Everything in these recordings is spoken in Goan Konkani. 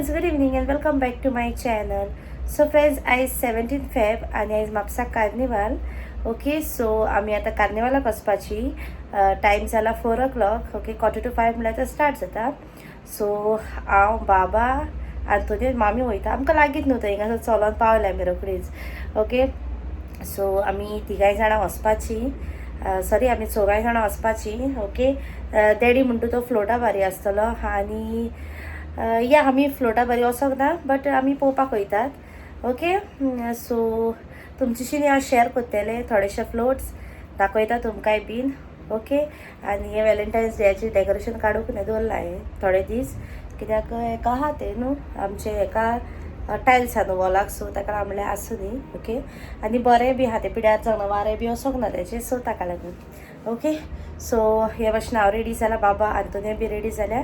Friends, good evening and welcome back to my channel. So friends, आयज 17 फेब आनी आयज म्हापसा कार्निवाल. ओके, सो आमी आतां कार्निवालाक वचपाची. टायम जाला 4 o'clock. Okay, 4:45 म्हणल्यार आतां स्टार्ट जाता. सो हांव, बाबा, आंतोनी, मामी वयता. आमकां लागींच न्हू थंय, हिंगासर चलोन पावले आमी रोखडीच. ओके, सो आमी तिगांय जाणां वचपाची, सॉरी, आमी चौगांय जाणां वचपाची. ओके, डॅडी म्हणटा तो फ्लोटा बारी आसतलो आनी या, आमी फ्लोटा बारी वचोंक ना, बट आमी पळोवपाक वयतात. ओके, सो तुमच्याशी हांव शेअर करतलें, थोडेशे फ्लोट्स दाखयता तुमकांय बीन. ओके, आनी हे वेलेंटायन्स डेयाची डेकोरेशन काडूंक न्ही दवरलां हांवें थोडे दीस, कित्याक हेका आहा तें न्हू, आमचे हेका टायल्स आहा न्हू वॉलाक, सो ताका लागून म्हणल्यार आसूं न्ही. ओके, आनी बरें बी आहा तें, पिड्यार जावना, वारें बी वचोंक ना तेजें, सो ताका लागून. ओके, सो हे भाशेन हांव रेडी जाला, बाबा, आंतोनिया बी रेडी जाल्या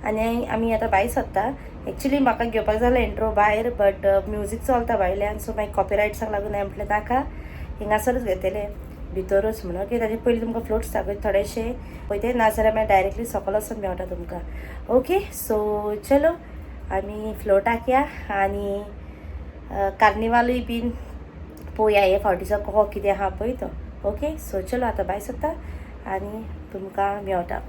आनी आमी आतां भायर सरता. एक्चुली म्हाका घेवपाक जालें इंट्रो भायर, बट म्युजीक चलता भायल्यान, सो मागीर कॉपिरायट्साक लागून हांवें म्हटलें नाका, हिंगासरूच घेतलें भितरूच म्हणून. ओके, ताजे पयलीं तुमकां फ्लोट्स दाखयता थोडेशे पळयते, नाजाल्यार मागीर डायरेक्टली सकल वचून मेळटा तुमकां. ओके, सो चलो आमी फ्लोटाक या आनी कार्निवालूय बीन पळोवया हे फावटीचो कसो कितें आहा पळय तो. ओके, सो चलो आतां भायर सरता आनी तुमकां मेळटा.